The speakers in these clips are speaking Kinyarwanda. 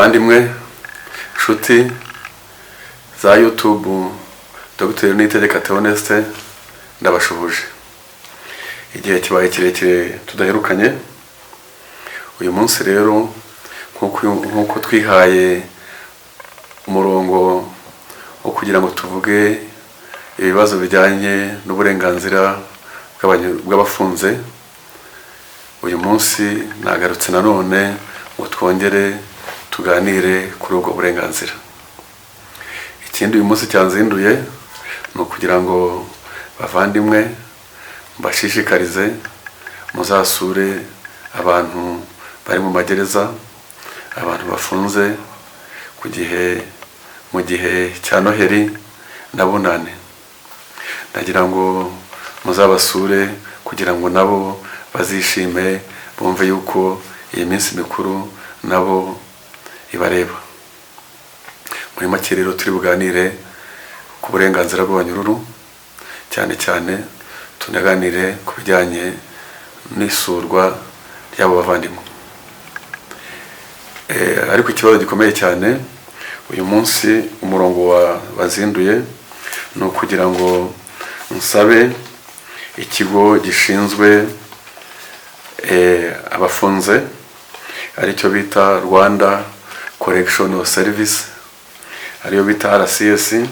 Bavandimwe, nshuti za YouTube, Dr Niyitegeka Theoneste ndabashuhuje. Igihe kibaye kirekire tudaherukanye. Uyu munsi rero, nk'uko twihaye umurongo wo kugira ngo tuvuge ibibazo bijyanye n'uburenganzira bw'abafunze, uyu munsi nagarutse nanone ngo twongere tuganire kuri ubwo burenganzira. Ikindi uyu munsi cyanzinduye ni ukugira ngo, bavandimwe, mbashishikarize muzasure abantu bari mu magereza, abantu bafunze ku gihe mu gihe cya Noheli na Bunane. Ndagira ngo muzabasure kugira ngo nabo bazishime, bumve yuko iyi minsi mikuru nabo ibareba. Muri make rero, turi buganire ku burenganzira bw'abanyururu, cyane cyane tunaganire ku bijyanye n'isurwa ry'abo bavandimwe. Ariko ikibazo gikomeye cyane uyu munsi, umurongo wa bazinduye, ni ukugira ngo nsabe ikigo gishinzwe abafunze, aricyo bita Rwanda Correctional Service, ariyo bita RCS,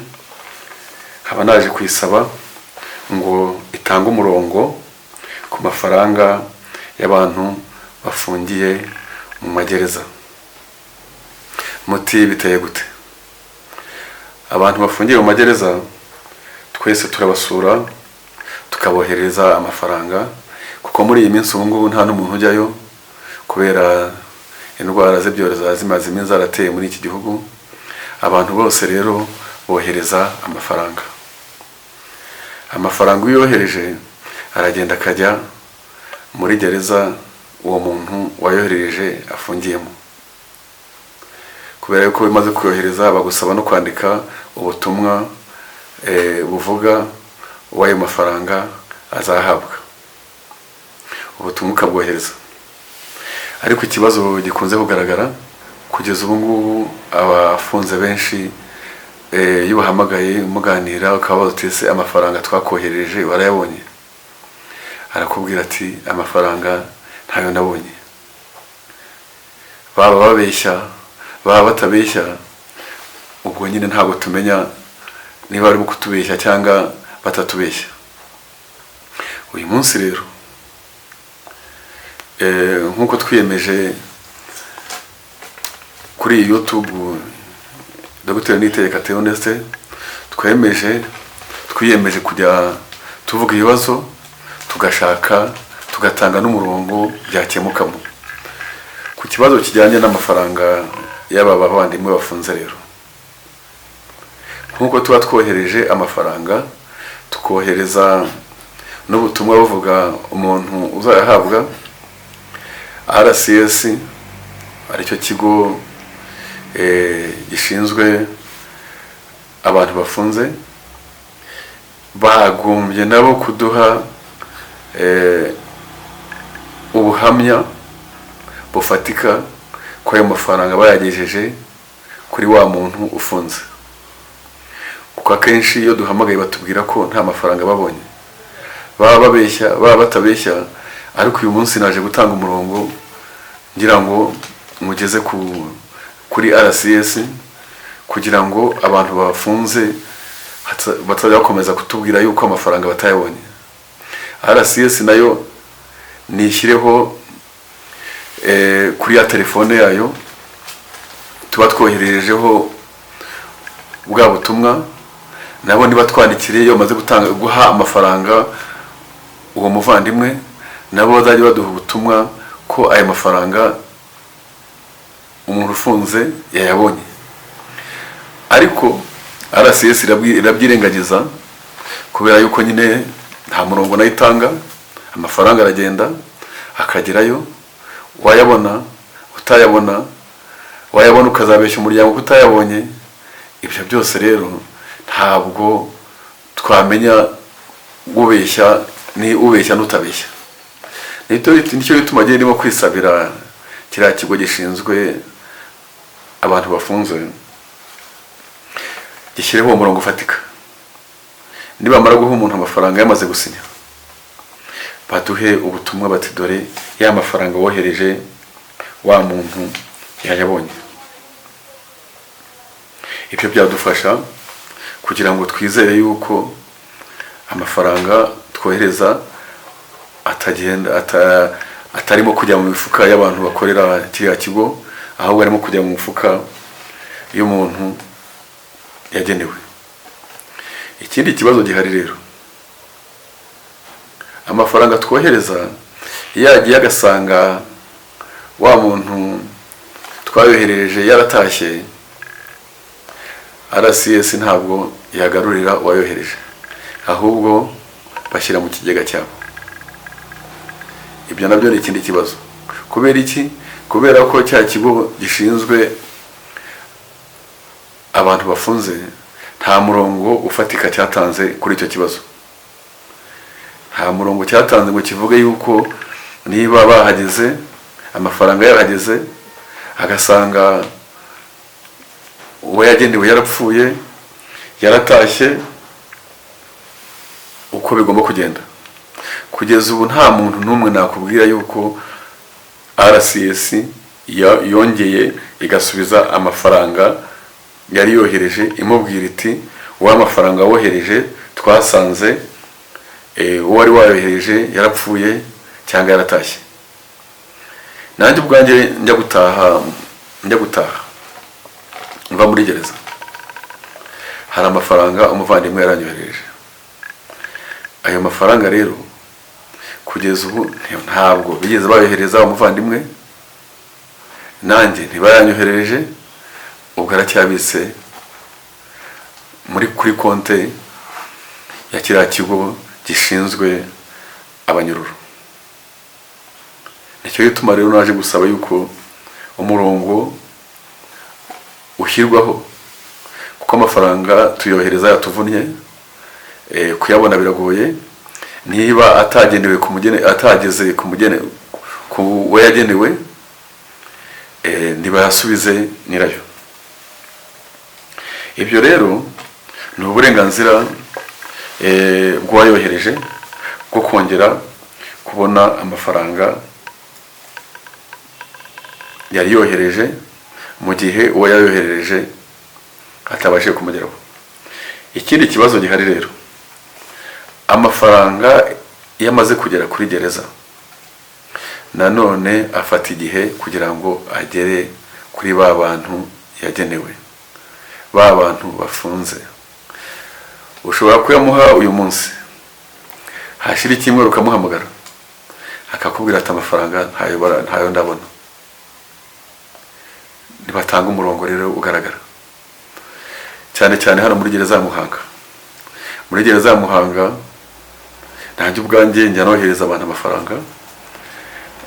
nkaba naje kuyisaba ngo itange umurongo ku mafaranga y'abantu bafungiye mu magereza. Muti biteye gute? Abantu bafungiye mu magereza twese turabasura, tukaboherereza amafaranga, kuko muri iyi minsi ubu ngubu nta n'umuntu ujyayo kubera indwara z'ibyorezo zimaze iminsi zarateye muri iki gihugu. Abantu bose rero bohereza amafaranga. Amafaranga iyo uyohereje aragenda akajya muri gereza uwo muntu wayoherereje afungiyemo. Kubera yuko bimaze kuyohereza, bagusaba no kwandika ubutumwa buvuga uwo ayo mafaranga azahabwa, ubutumwa ukabwohereza. Ariko ikibazo gikunze kugaragara kugeza ubu ngubu, abafunze benshi, iyo ubahamagaye muganira ukababaza uti: "Ese amafaranga twakoherereje warayabonye?" Arakubwira ati: "Amafaranga ntayo nabonye." Baba babeshya, baba batabeshya, ubwo nyine ntabwo tumenya niba barimo kutubeshya cyangwa batatubeshya. Uyu munsi rero, nk'uko twiyemeje kuri iyi YouTube Dr Niyitegeka Theoneste, twiyemeje kujya tuvuga ibibazo, tugashaka, tugatanga n'umurongo byakemukamo. Ku kibazo kijyanye n'amafaranga y'aba bavandimwe bafunze rero, nk'uko tuba twohereje amafaranga, tukohereza n'ubutumwa buvuga umuntu uzayahabwa, RCS, aricyo kigo gishinzwe abantu bafunze, bagombye nabo kuduha ubuhamya bufatika ko ayo mafaranga bayagejeje kuri wa muntu ufunze, kuko akenshi iyo duhamagaye batubwira ko nta mafaranga babonye. Baba babeshya, baba batabeshya, ariko uyu munsi naje gutanga umurongo ngira ngo mugeze kuri RCS, kugira ngo abantu bafunze batazajya bakomeza kutubwira yuko amafaranga batayabonye. RCS nayo nishyireho kuri ya telefone yayo tuba twohererejeho bwa butumwa, nabo niba twandikiriye iyo bamaze gutanga, guha amafaranga uwo muvandimwe, nabo bazajya baduha ubutumwa ko ayo mafaranga umuntu ufunze yayabonye. Ariko RCS irabyirengagiza kubera yuko nyine nta murongo nayo itanga. Amafaranga aragenda akagerayo, wayabona, utayabona, wayabona ukazabeshya umuryango ko utayabonye. Ibyo byose rero ntabwo twamenya ubeshya ni ubeshya n'utabeshya. Nicyo gituma agiye ndimo kwisabira kiriya kigo gishinzwe abantu bafunze gishyireho uwo murongo ufatika. Nibamara guha umuntu amafaranga yamaze gusinya, baduhe ubutumwa bati dore ya mafaranga wohereje wa muntu yayabonye. Ibyo byadufasha kugira ngo twizere yuko amafaranga twohereza atagenda atarimo kujya mu mifuka y'abantu bakorera kiriya kigo, ahubwo arimo kujya mu mufuka y'umuntu yagenewe. Ikindi kibazo gihari rero, amafaranga twohereza iyo yagiye agasanga wa muntu twayoherereje yaratashye, RCS ntabwo yagarurira uwayohereje, ahubwo bashyira mu kigega cyabo. Ibyo nabyo ni ikindi kibazo. Kubera iki? Kubera ko cya kigo gishinzwe abantu bafunze nta murongo ufatika cyatanze kuri icyo kibazo. Nta murongo cyatanze ngo kivuge yuko niba bahageze, amafaranga yarahageze, agasanga uwo yagenewe yarapfuye, yaratashye, uko bigomba kugenda. Kugeza ubu nta muntu n'umwe nakubwira yuko RCS yongeye igasubiza amafaranga yari yohereje, imubwira iti wa mafaranga wohereje twasanze uwo wari wayohereje yarapfuye cyangwa yaratashye. Nanjye ubwanjye njya gutaha mva muri gereza, hari amafaranga umuvandimwe yaranyohereje. Ayo mafaranga rero kugeza ubu ntabwo bigeze bayohereza umuvandimwe, nanjye ntibayanyoherereje, ubwo aracyabitse kuri konte ya kiriya kigo gishinzwe abanyururu. Nicyo gituma rero naje gusaba yuko umurongo ushyirwaho, kuko amafaranga tuyohereza yatuvunnye, kuyabona biragoye. Niba atagenewe ku mugene, atageze ku mugene ku we yagenewe, ntibayasubize nyirayo. Ibyo rero ni uburenganzira bw'uwayohereje bwo kongera kubona amafaranga yari yohereje mu gihe uwo yayoherereje atabashije kumugeraho. Ikindi kibazo gihari rero, amafaranga iyo amaze kugera kuri gereza nanone afata igihe kugira ngo agere kuri ba bantu yagenewe, ba bantu bafunze. Ushobora kuyamuha uyu munsi, hashira icyumweru ukamuhamagara akakubwira ati amafaranga ntayo ndabona. Ntibatanga umurongo rero ugaragara, cyane cyane hano muri gereza ya Muhanga. Muri gereza ya Muhanga nanjye ubwanjye njya nohereza abantu amafaranga,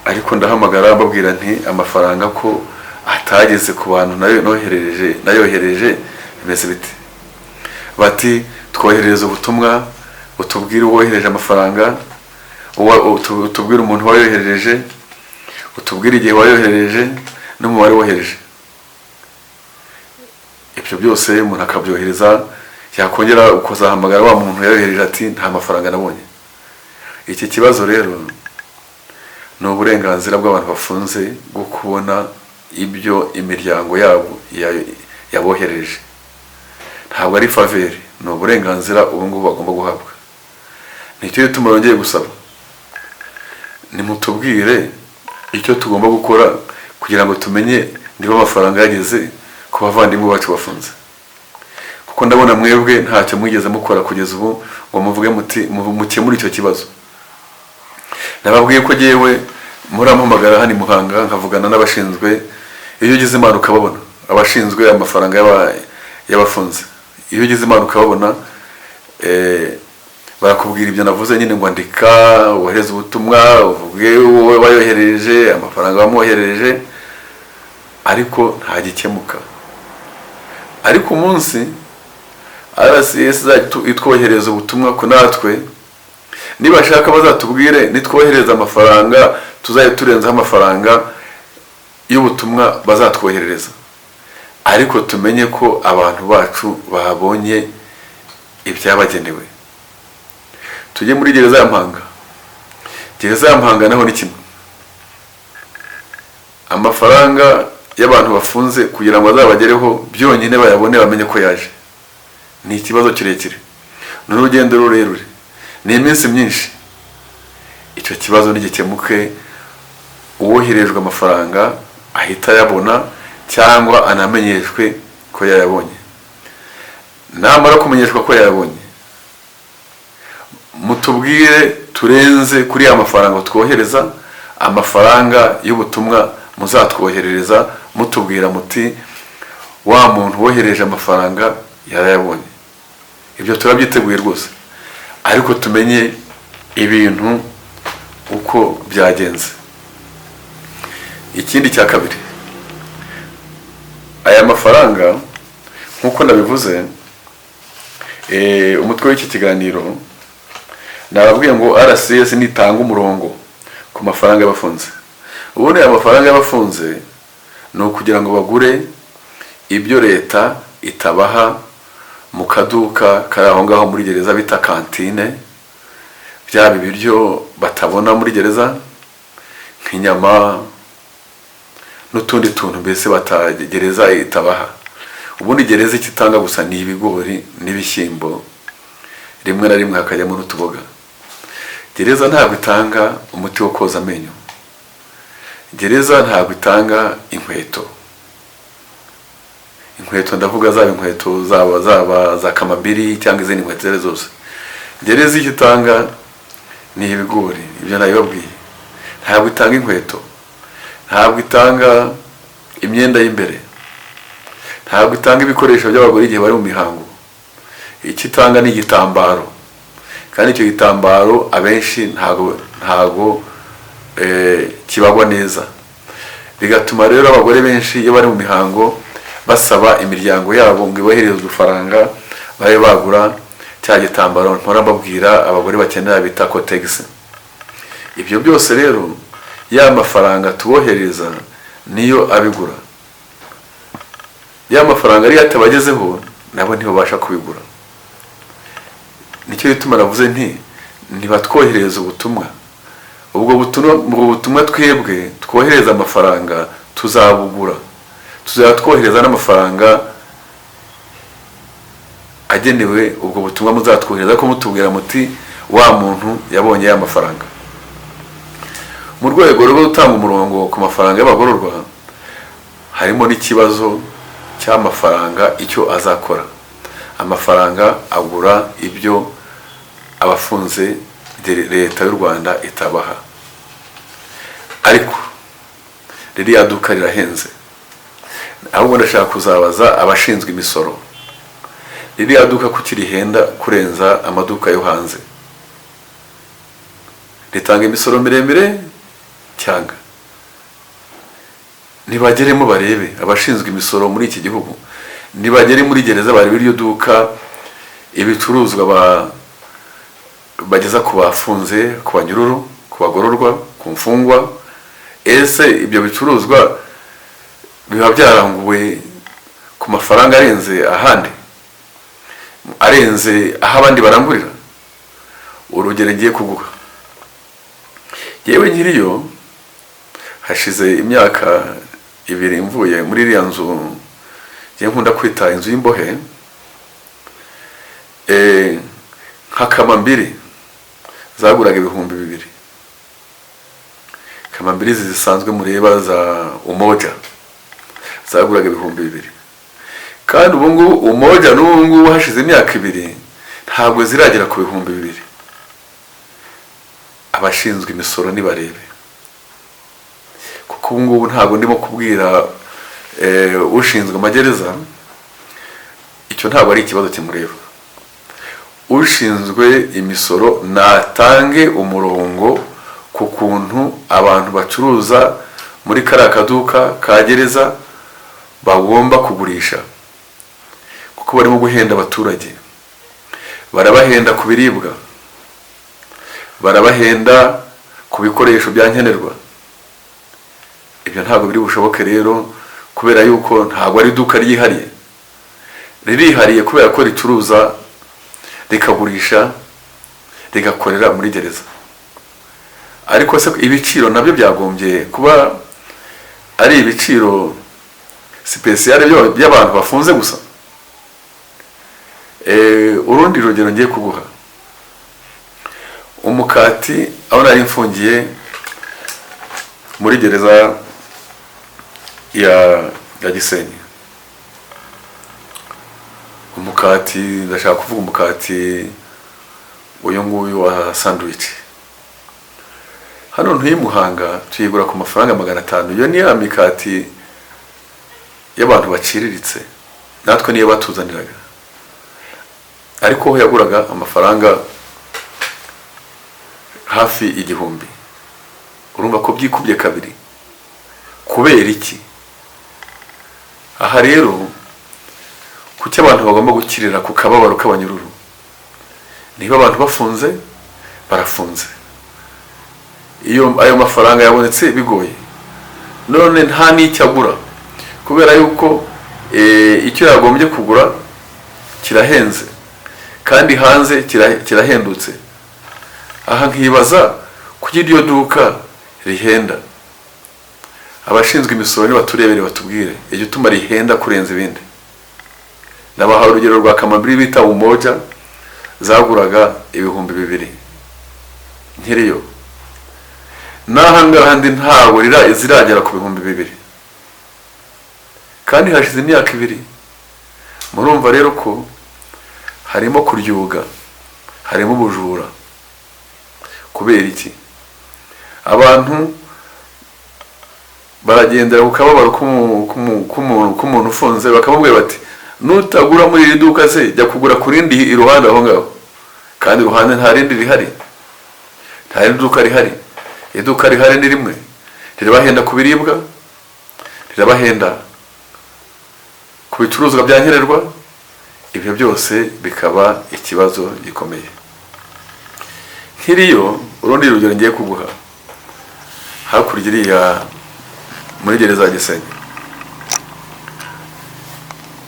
ariko ndahamagara mbabwira nti amafaranga ko atageze ku bantu nayo noherereje, nayohereje, bimeze bite? Bati twoherereza ubutumwa utubwire uwohereje amafaranga, utubwire umuntu wayoherereje, utubwire igihe wayoherereje n'umubare wohereje. Ibyo byose umuntu akabyohereza, yakongera ukazahamagara wa muntu yayohereje ati nta mafaranga nabonye. Iki kibazo rero ni uburenganzira bw'abantu bafunze bwo kubona ibyo imiryango yabo yaboherereje. Ntabwo ari faveur, ni uburenganzira ubu ngubu bagomba guhabwa. Nicyo gituma yongeye gusaba, nimutubwire icyo tugomba gukora kugira ngo tumenye niba amafaranga yageze ku bavandimwe bacu bafunze, kuko ndabona mwebwe ntacyo mwigeze mukora kugeza ubu ngo muvuge muti mukemure icyo kibazo. Nababwiye ko jyewe murampamagara hano i Muhanga nkavugana n'abashinzwe, iyo ugize Imana ukababona, abashinzwe amafaranga y'abafunze, iyo ugize Imana ukababona, barakubwira ibyo navuze nyine, ngo andika wohereze ubutumwa uvuge wowe wayoherereje amafaranga wamwoherereje, ariko nta gikemuka. Ariko umunsi RCS izajya itwohereza ubutumwa ku natwe, nibashaka bazatubwire nitwohereza amafaranga tuzajya turenzaho amafaranga y'ubutumwa bazatwoherereza. Ariko tumenye ko abantu bacu babonye ibyabagenewe. Tujye muri gereza ya Mpanga. Gereza ya Mpanga naho ni kimwe. Amafaranga y'abantu bafunze kugira ngo azabagereho byonyine, bayabone, bamenye ko yaje, ni ikibazo kirekire, ni urugendo rurerure, ni iminsi myinshi. Icyo kibazo ntigikemuke, uwoherejwe amafaranga ahita ayabona cyangwa anamenyeshwe ko yayabonye. Namara kumenyeshwa ko yayabonye, mutubwire turenze kuri ya mafaranga twohereza, amafaranga y'ubutumwa muzatwoherereza, mutubwira muti wa muntu wohereje amafaranga yarayabonye. Ibyo turabyiteguye rwose, ariko tumenye ibintu uko byagenze. Ikindi cya kabiri, aya mafaranga nk'uko nabivuze, umutwe w'iki kiganiro nababwiye ngo RCS nitanga umurongo ku mafaranga y'abafunze. Ubundi aya mafaranga y'abafunze ni ukugira ngo bagure ibyo leta itabaha mu kaduka kari aho ngaho muri gereza bita kantine, byaba ibiryo batabona muri gereza nk'inyama n'utundi tuntu mbese gereza itabaha. Ubundi gereza icyo itanga gusa ni ibigori n'ibishyimbo, rimwe na rimwe hakajyamo n'utuboga. Gereza ntabwo itanga umuti wo koza amenyo, gereza ntabwo itanga inkweto. Inkweto ndavuga zaba inkweto zaba za kamambiri cyangwa izindi nkweto izo ari zose. Gereza icyo itanga ni ibigori, ibyo nabibabwiye. Ntabwo itanga inkweto, ntabwo itanga imyenda y'imbere, ntabwo itanga ibikoresho by'abagore igihe bari mu mihango. Icyo itanga ni igitambaro, kandi icyo gitambaro abenshi ntago kibagwa neza, bigatuma rero abagore benshi iyo bari mu mihango basaba imiryango yabo ngo ibohereze udufaranga babe bagura cya gitambaro mpora mbabwira abagore bakenera bita kotegisi. Ibyo byose rero ya mafaranga tubohereza niyo abigura. Ya mafaranga ariyo atabagezeho, nabo ntibabasha kubigura. Nicyo gituma navuze nti ntibatwoherereza ubutumwa. Ubwo butumwa twebwe twohereza amafaranga tuzabugura, tuzatwohereza n'amafaranga agenewe ubwo butumwa muzatwohereza, ko mutubwira muti wa muntu yabonye ya mafaranga. Mu rwego rwo gutanga umurongo ku mafaranga y'abagororwa harimo n'ikibazo cy'amafaranga icyo azakora. Amafaranga agura ibyo abafunze leta y'u Rwanda itabaha, ariko ririya duka rirahenze. Ahubwo ndashaka kuzabaza abashinzwe imisoro, ririya duka kuki rihenda kurenza amaduka yo hanze? Ritanga imisoro miremire cyangwa nibageremo barebe abashinzwe imisoro muri iki gihugu, nibagere muri gereza barebe iryo duka, ibicuruzwa bageza ku bafunze, ku banyururu, ku bagororwa, ku mfungwa. Ese ibyo bicuruzwa biba byaranguwe ku mafaranga arenze ahandi, arenze aho abandi barangurira? Urugero ngiye kuguha, yewe nkiriyo hashize imyaka 2 mvuye muri iriya nzu ngiye nkunda kwita inzu y'imbohe, nka kamambiri zaguraga 2000. Kamambiri zisanzwe mureba za Umoja zaguraga 2000, kandi ubu ngubu Umoja n'ubu ngubu hashize imyaka 2 ntabwo ziragera ku 2000. Abashinzwe imisoro nibarebe, kuko ubu ngubu ntabwo ndimo kubwira ushinzwe amagereza, icyo ntabwo ari ikibazo kimureba. Ushinzwe imisoro natange umurongo ku kuntu abantu bacuruza muri kariya kaduka ka gereza bagomba kugurisha, kuko barimo guhenda abaturage. Barabahenda ku biribwa, barabahenda ku bikoresho bya nkenerwa. Ibyo ntabwo biri bushoboke rero Kubera yuko ntabwo ari iduka ryihariye, ririhariye kubera ko ricuruza, rikagurisha, rigakorera muri gereza. Ariko se ibiciro nabyo byagombye kuba ari ibiciro spécial by'abantu bafunze gusa? Urundi rugero ngiye kuguha, umukati, aho nari mfungiye muri gereza ya Gisenyi, umukati, ndashaka kuvuga umukati uyu nguyu wa sandwich, hano ntuye i Muhanga tuyigura ku mafaranga 500. Iyo ni ya mikati y'abantu baciriritse, natwe niyo batuzaniraga, ariko ho yaguraga amafaranga hafi 1000. Urumva ko byikubye kabiri. Kubera iki? Aha rero, kuki abantu bagomba gukirira ku kababaro k'abanyururu? Niba abantu bafunze, barafunze, iyo ayo mafaranga yabonetse bigoye, none nta n'icyo agura kubera yuko icyo yagombye kugura kirahenze kandi hanze kirahendutse. Aha nkibaza kuki iryo duka rihenda. Abashinzwe imisoro nibaturebere batubwire igituma rihenda kurenza ibindi. Nabahaye urugero rwa kamambiri bita Umoja, zaguraga 2000 nkiriyo, n'aha ngaha ndi ntabwo ziragera ku 2000, kandi hashize imyaka 2. Murumva rero ko harimo kuryuga, harimo ubujura. Kubera iki? Abantu baragendera ku kababaro k'umuntu ufunze, bakamubwira bati: "Nutagura muri iri duka se, jya kugura ku rindi iruhande aho ngaho." Kandi iruhande nta rindi rihari, nta rindi duka rihari. Iduka rihari ni rimwe, rirabahenda ku biribwa, rirabahenda ku bicuruzwa bya nkenerwa. Ibyo byose bikaba ikibazo gikomeye. Nkiriyo, urundi rugero ngiye kuguha, hakurya iriya muri gereza ya Gisenyi,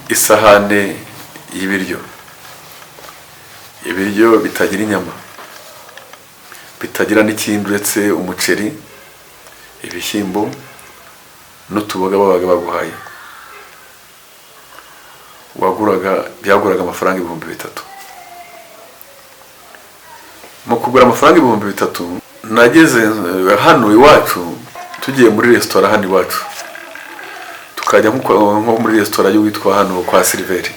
isahane y'ibiryo, ibiryo bitagira inyama, bitagira n'ikindi uretse umuceri, ibishyimbo n'utuboga babaga baguhaye, waguraga, byaguraga amafaranga 3000. Mu kugura amafaranga 3000, nageze hano iwacu, tugiye muri resitora hano iwacu, tukajya nko muri resitora y'uwitwa hano kwa Silveri.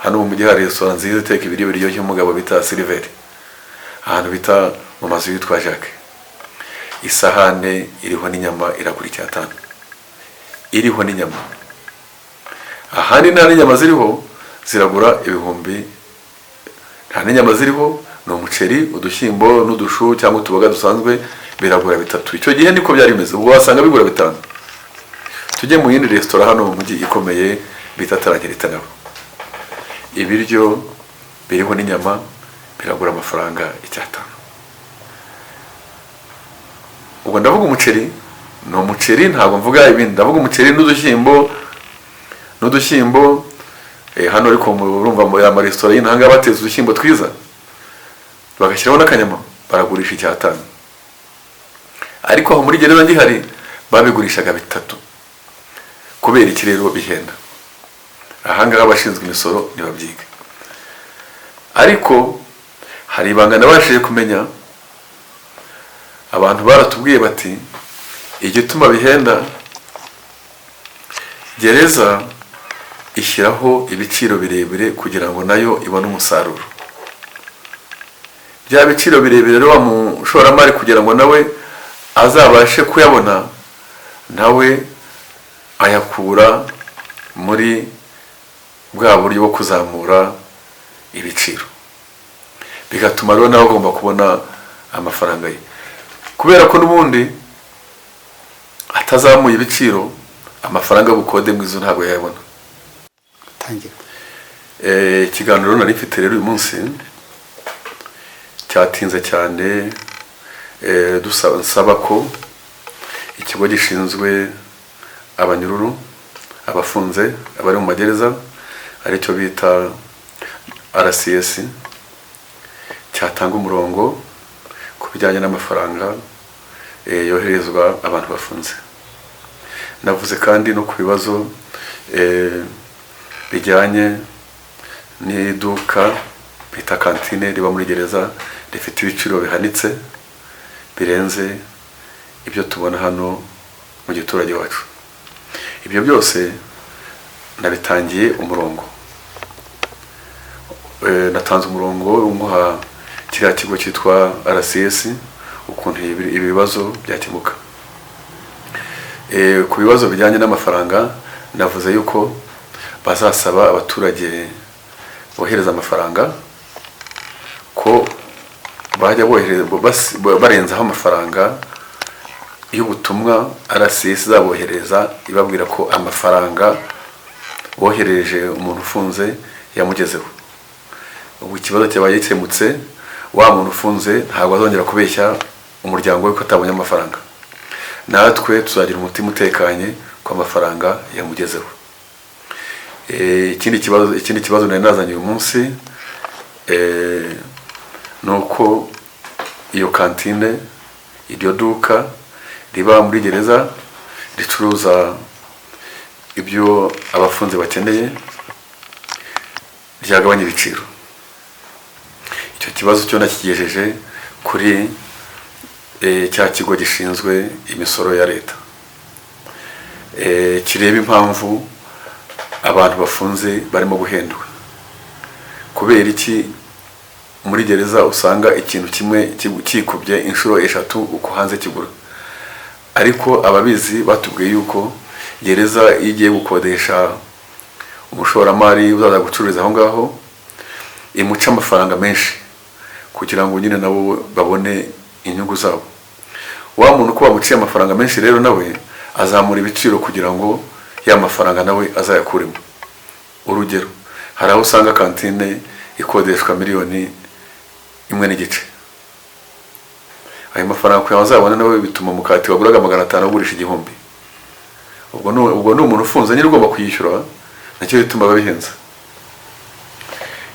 Hano mu mujyi hari resitora nziza iteka ibiryo biryoshye, umugabo bita Silveri, ahantu bita mu mazu yitwa Jacques. Isahane iriho n'inyama iragura 5,000, iriho n'inyama. Ahandi nta n'inyama ziriho ziragura ibihumbi, nta n'inyama ziriho, ni umuceri, udushyimbo n'udushu cyangwa utuboga dusanzwe, biragura 3000. Icyo gihe niko byari bimeze, ubwo wasanga bigura 5000. Tujye mu yindi resitora hano mu mujyi ikomeye bita Tarangirita, nabo ibiryo biriho n'inyama biragura amafaranga 5,000. Ubwo ndavuga umuceri, ni umuceri, ntabwo mvuga ibindi, ndavuga umuceri n'udushyimbo. Hano ariko urumva mu amaresitora y'intanga batetse udushyimbo twiza bagashyiraho n'akanyama, baragurisha 5,000. Ariko aho muri gereza ngihari babigurishaga 3000. Kubera iki rero bihenda? Ahangaha abashinzwe imisoro ntibabyiga. Ariko hari ibanga nabashije kumenya. Abantu baratubwiye bati: "Igituma bihenda, gereza ishyiraho ibiciro birebire kugira ngo nayo ibone umusaruro." Bya biciro birebire rero, wa mushoramari kugira ngo nawe azabashe kuyabona, nawe ayakura muri bwa buryo bwo kuzamura ibiciro, bigatuma rero nawe agomba kubona amafaranga ye, kubera ko n'ubundi atazamuye ibiciro, amafaranga y'ubukode mu inzu ntabwo yayabona. Tangira. Ikiganiro nari mfite rero uyu munsi cyatinze cyane. Nsaba ko ikigo gishinzwe abanyururu abafunze abari mu magereza, aricyo bita RCS, cyatanga umurongo ku bijyanye n'amafaranga yoherezwa abantu bafunze. Navuze kandi no ku bibazo bijyanye n'iduka bita kantine riba muri gereza, rifite ibiciro bihanitse birenze ibyo tubona hano mu giturage wacu. Ibyo byose nabitangiye umurongo. Natanze umurongo umuha kiriya kigo cyitwa RCS ukuntu ibi bibazo byakemuka. Ku bibazo bijyanye n'amafaranga, navuze yuko bazasaba abaturage bohereza amafaranga ko bajya bohereza barenzaho amafaranga y'ubutumwa RCS izabohereza ibabwira ko amafaranga bohereje umuntu ufunze yamugezeho. Ubu ikibazo cyabaye gikemutse, wa muntu ufunze ntabwo azongera kubeshya umuryango we ko atabonye amafaranga. Natwe tuzagira umutima utekanye ko amafaranga yamugezeho. Ikindi kibazo nari nazanye uyu munsi ni uko iyo kantine, iryo duka riba muri gereza ricuruza ibyo abafunze bakeneye, ryagabanya ibiciro. Icyo kibazo cyo nakigejeje kuri cya kigo gishinzwe imisoro ya leta, kireba impamvu abantu bafunze barimo guhendwa. Kubera iki muri gereza usanga ikintu kimwe kikubye inshuro 3 uko hanze kigura? Ariko ababizi batubwiye yuko gereza iyo igiye gukodesha umushoramari uzaza gucururiza aho ngaho, imuca amafaranga menshi kugira ngo nyine nabo babone inyungu zabo. Wa muntu uko bamuciye amafaranga menshi rero nawe azamura ibiciro kugira ngo ya mafaranga nawe azayakuremo. Urugero, hari aho usanga kantine ikodeshwa 1.5 miliyoni. Ayo mafaranga kugira ngo azabone nawe bituma umukati waguraga 500 ugurisha 1000. Ubwo ni umuntu ufunze nyine ugomba kuyishyura, nacyo bituma babihenza.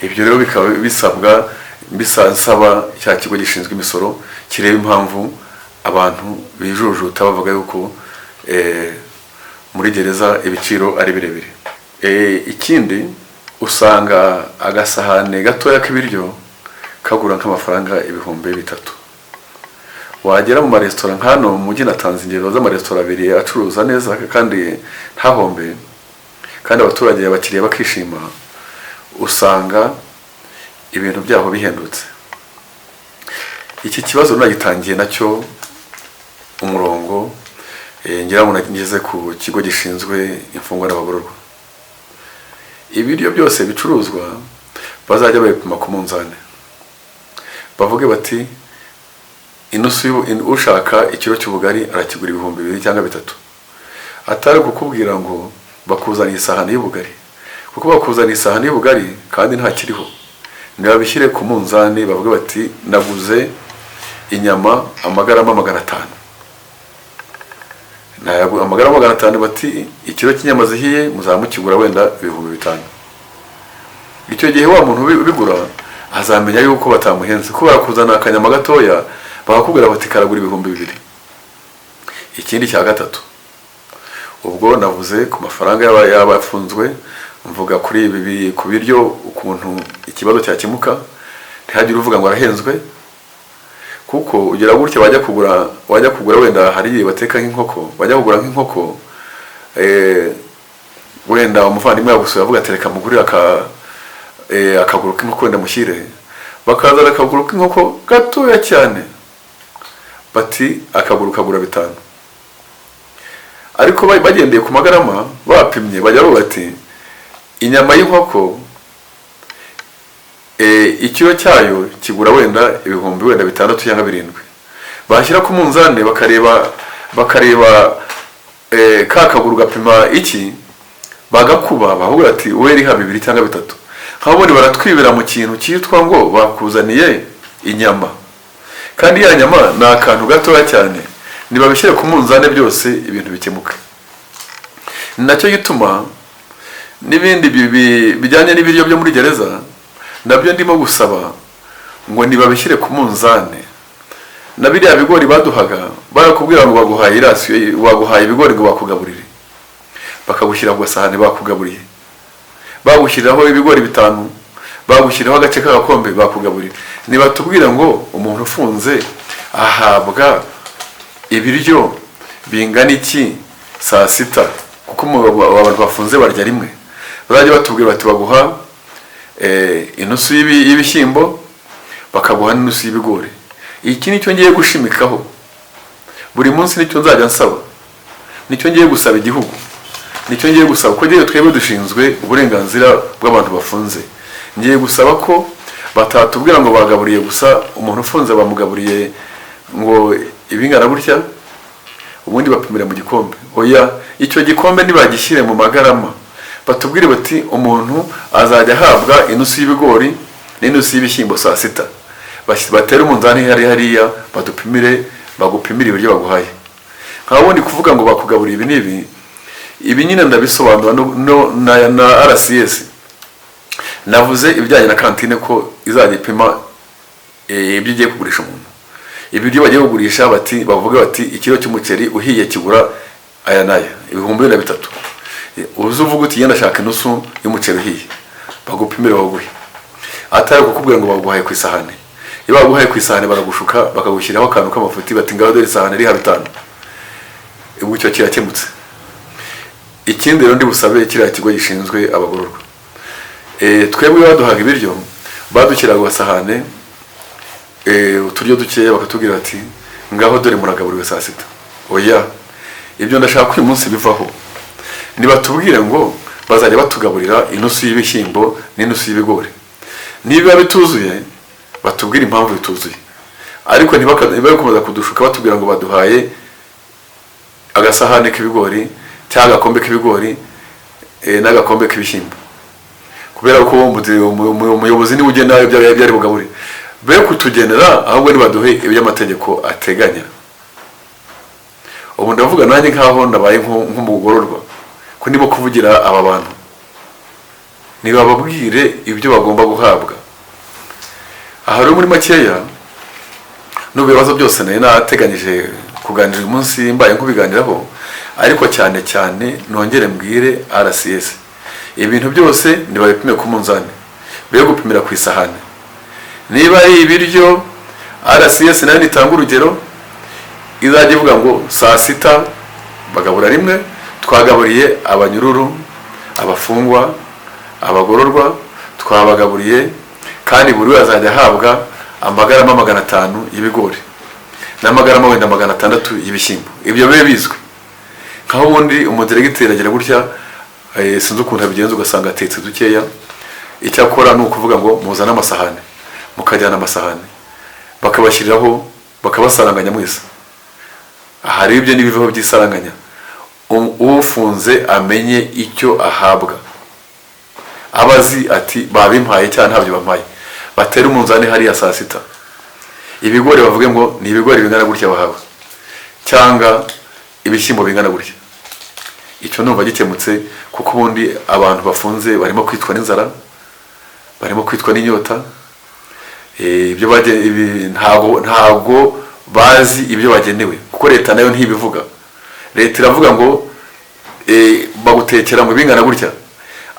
Ibyo rero bikaba bisabwa, bisaba cya kigo gishinzwe imisoro kireba impamvu abantu bijujuta bavuga yuko muri gereza ibiciro ari birebire. Ikindi usanga agasahane gatoya k'ibiryo kagura nk'amafaranga 3000. Wagera mu maresitora nk'hano mu mujyi, natanze ingero z'amaresitora 2 acuruza neza kandi ntahombe, kandi abaturage abakiriya bakishima, usanga ibintu byaho bihendutse. Iki kibazo nagitangiye nacyo umurongo, ngira ngo nageze ku kigo gishinzwe imfungwa n'abagororwa. Ibiryo byose bicuruzwa bazajya babipima ku munzani, bavuge bati inusu, ushaka ikiro cy'ubugari arakigura 2000 cyangwa 3000, atari kukubwira ngo bakuzaniye isahani y'ubugari, kuko bakuzaniye isahani y'ubugari kandi ntakiriho. Nibabishyire ku munzani bavuge bati naguze inyama amagarama 500, amagarama 500, bati ikiro cy'inyama zihiye muzamukigura wenda 5000. Icyo gihe wa muntu ubigura azamenya yuko batamuhenze, ko barakuzana akanyama gatoya bakakubwira bati karagura 2000. Ikindi cya gatatu, ubwo navuze ku mafaranga y'abafunzwe, mvuga kuri ibi ku biryo ukuntu ikibazo cyakemuka ntihagire uvuga ngo arahenzwe, kuko ugira gutya wajya kugura wenda hari igihe bateka nk'inkoko, wajya kugura nk'inkoko wenda umuvandimwe yagusuye avuga ati reka mugurire akaguru k'inkoko wenda mushyire, bakazana akaguru k'inkoko gatoya cyane, bati akaguru kagura 5. Ariko bagendeye ku magarama bapimye, bajya bavuga bati inyama y'inkoko ikiro cyayo kigura wenda ibihumbi wenda 6 cyangwa 7, bashyira ku munzani bakareba ka kaguru gapima iki, bagakuba bavuga ati we riha 2 cyangwa 3. Nk'abundi baratwibira mu kintu cyitwa ngo bakuzaniye inyama, kandi ya nyama ni akantu gatoya cyane. Nibabishyire ku munzani byose ibintu bikemuka. Ni nacyo gituma n'ibindi bijyanye n'ibiryo byo muri gereza nabyo ndimo gusaba ngo nibabishyire ku munzani. Na biriya bigori baduhaga, barakubwira ngo baguhaye irasiyo, baguhaye ibigori ngo bakugaburire, bakagushyira ku gasahani bakugaburiye, bagushyiriraho ibigori 5, bagushyiriraho agace k'agakombe bakugaburiye. Nibatubwira ngo umuntu ufunze ahabwa ibiryo bingana iki saa sita, kuko abantu bafunze barya rimwe, bazajya batubwira bati baguha inusu y'ibishyimbo, bakaguha n'inusu y'ibigori. Iki nicyo ngiye gushimikaho buri munsi, nicyo nzajya nsaba, nicyo ngiye gusaba igihugu, nicyo ngiye gusaba ko ngiye twebwe dushinzwe uburenganzira bw'abantu bafunze. Ngiye gusaba ko batatubwira ngo bagaburiye gusa umuntu ufunze, bamugaburiye ngo ibingana gutya, ubundi bapimira mu gikombe. Oya, icyo gikombe nibagishyire mu magarama, batubwire bati umuntu azajya ahabwa inusu y'ibigori n'inusu y'ibishyimbo saa sita, batere umunzani hariya badupimire, bagupimire ibiryo baguhaye. Nka wundi kuvuga ngo bakugaburiye ibi n'ibi, ibi nyine ndabisobanura na RCS. Navuze ibijyanye na kantine ko izajya ipima ibyo igiye kugurisha umuntu, ibiryo bagiye kugurisha, bati bavuga bati ikiro cy'umuceri uhiye kigura aya n'aya 2003, uze uvuga uti yenda shaka inusu y'umuceri uhiye, bagupimire baguhe, atari kukubwira ngo baguhaye ku isahani. Iyo baguhaye ku isahani baragushuka, bakagushyiraho akantu k'amafuti, bati ngaho dore isahani iriha 5, ubwo icyo kirakemutse. Ikindi rero ndi busabe kiriya kigo gishinzwe abagororwa, twebwe baduhaga ibiryo, badushyiraga agasahane uturyo dukeya, bakatubwira bati ngaho dore muragaburiwe saa sita. Oya, ibyo ndashaka uyu munsi bivaho. Nibatubwire ngo bazajya batugaburira inusu y'ibishyimbo n'inusu y'ibigori, niba bituzuye batubwire impamvu bituzuye, ariko ntibakomeza kudushuka batubwira ngo baduhaye agasahane k'ibigori cyangwa agakombe k'ibigori n'agakombe k'ibishyimbo, kubera ko umuyobozi niwe ugena ibyo ari bugabure. Be kutugenera, ahubwo nibaduhe ibyo amategeko ateganya. Ubu ndavuga nanjye nkaho ndabaye nk'umugororwa, ko ndimo kuvugira aba bantu, nibababwire ibyo bagomba guhabwa. Aha rero muri makeya n'ubu ibibazo byose nari nateganyije kuganira uyu munsi mbaye nkubiganiraho, ariko cyane cyane nongere mbwire RCS ibintu byose ntibabipime ku munzani, be gupimira ku isahani. Niba ari ibiryo, RCS nayo nitanga urugero, izajya ivuga ngo saa sita bagabura rimwe, twagaburiye abanyururu, abafungwa, abagororwa, twabagaburiye, kandi buri wese azajya ahabwa amagarama 500 y'ibigori n'amagarama wenda 600 y'ibishyimbo. Ibyo bibe bizwi. Nkaho ubundi umudiregiteri agira gutya, sinzi ukuntu abigenza, ugasanga atetse dukeya. Icyo akora ni ukuvuga ngo muzane amasahani, mukajyana amasahani, bakabashyiriraho, bakabasaranganya mwese. Aha rero ibyo n'ibivaho by'isaranganya, ufunze amenye icyo ahabwa, abazi ati babimpaye cyangwa ntabyo bampaye. Batere umunzani hariya saa sita, ibigori bavuge ngo ni ibigori bingana gutya bahawe, cyangwa ibishyimbo bingana gutya. Icyo numva gikemutse, kuko ubundi abantu bafunze barimo kwicwa n'inzara, barimo kwicwa n'inyota, ibyo ntabwo bazi ibyo bagenewe, kuko leta nayo ntibivuga. Leta iravuga ngo bagutekera ngo bingana gutya,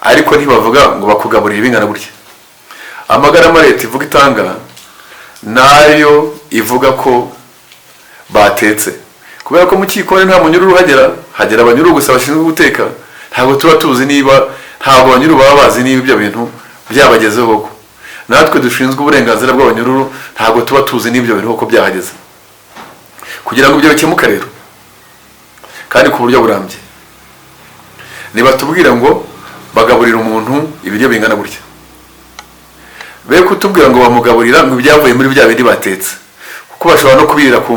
ariko ntibavuga ngo bakugaburira ibingana gutya. Amagarama leta ivuga itanga nayo ivuga ko batetse, kubera ko mu kikoni nta munyururu uhagera, hagera abanyururu gusa bashinzwe guteka. Ntabwo tuba tuzi niba, ntabwo abanyururu baba bazi niba ibyo bintu byabagezeho koko. Natwe dushinzwe uburenganzira bw'abanyururu ntabwo tuba tuzi n'ibyo bintu koko byahageze. Kugira ngo ibyo bikemuke rero kandi ku buryo burambye, nibatubwira ngo bagaburira umuntu ibiryo bingana gutya, be kutubwira ngo bamugaburira ngo ibyavuye muri bya bindi batetse, kuko bashobora no kubirira ku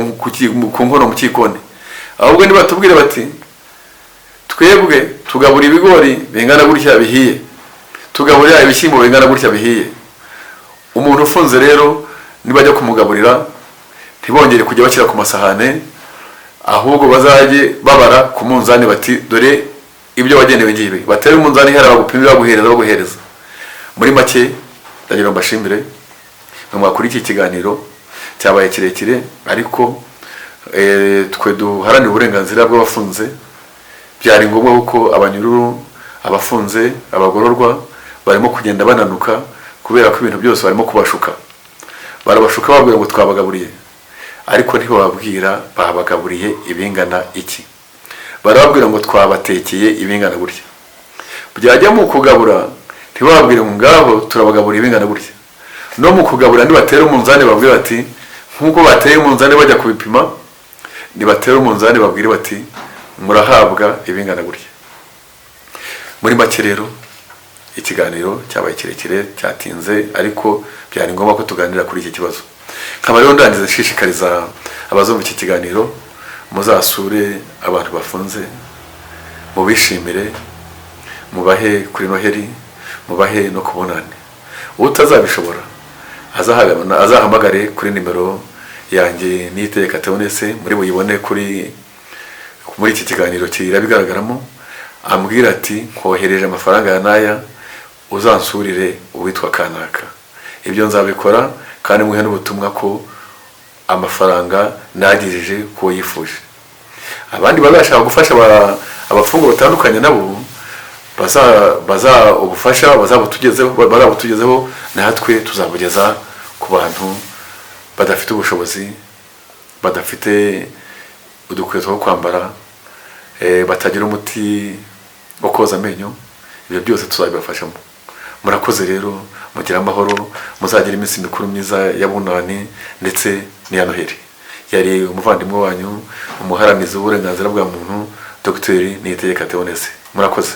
nkono mu kikoni. Ahubwo nibatubwira bati twebwe tugabura ibigori bingana gutya bihiye, tugaburira ibishyimbo bingana gutya bihiye. Umuntu ufunze rero nibajya kumugaburira ntibongere kujya bashyira ku masahane, ahubwo bazajye babara ku munzani bati dore Ibyo wagenewe ngibi, batera umunzani ihera, bagupima, baguhereza, baguhereza. Muri make, ndagira ngo mbashimire mwakuri iki kiganiro cyabaye kirekire, ariko twe duharanira uburenganzira bw'abafunze. Byari ngombwa kuko abanyururu, abafunze, abagororwa barimo kugenda bananuka kubera ko ibintu byose barimo kubashuka. Barabashuka bababwira ngo twabagaburiye, ariko ntibababwira babagaburiye ibingana iki. Barababwira ngo twabatekeye ibingana gutya. Byajya mu kugabura, ntibababwire ngo ngaho turabagaburira ibingana gutya. No mu kugabura, nibatera umunzani babwire bati, nk'uko bateye umunzani bajya kubipima, nibatera umunzani babwire bati murahabwa ibingana gutya. Muri make rero, ikiganiro cyabaye kirekire, cyatinze, ariko byari ngombwa ko tuganira kuri iki kibazo. Nkaba rero ndangiza nshishikariza abazumva iki kiganiro: muzasure abantu bafunze, mubishimire, mubahe kuri Noheli, mubahe no kubonane. Utazabishobora azahamagare kuri nimero yanjye Niyitegeka Theoneste, muri buyibone kuri muri iki kiganiro kirabigaragaramo, ambwira ati nkohereje amafaranga ya naya, uzansurire uwitwa kanaka. Ibyo nzabikora kandi muhe n'ubutumwa ko amafaranga nagejeje kuwo yifuje. Abandi bazashaka gufasha abafungwa batandukanye nabo baza ubufasha bazabutugezeho, natwe tuzabugeza ku bantu badafite ubushobozi, badafite udukweto two kwambara, batagira umuti wo koza amenyo. Ibyo byose tuzabibafashamo. Murakoze rero, mugire amahoro, muzagira iminsi mikuru myiza ya Bunani ndetse n'iya Noheli. Yari umuvandimwe wanyu, umuharanizi w'uburenganzira bwa muntu, Dogiteri Niyitegeka Theoneste. Murakoze.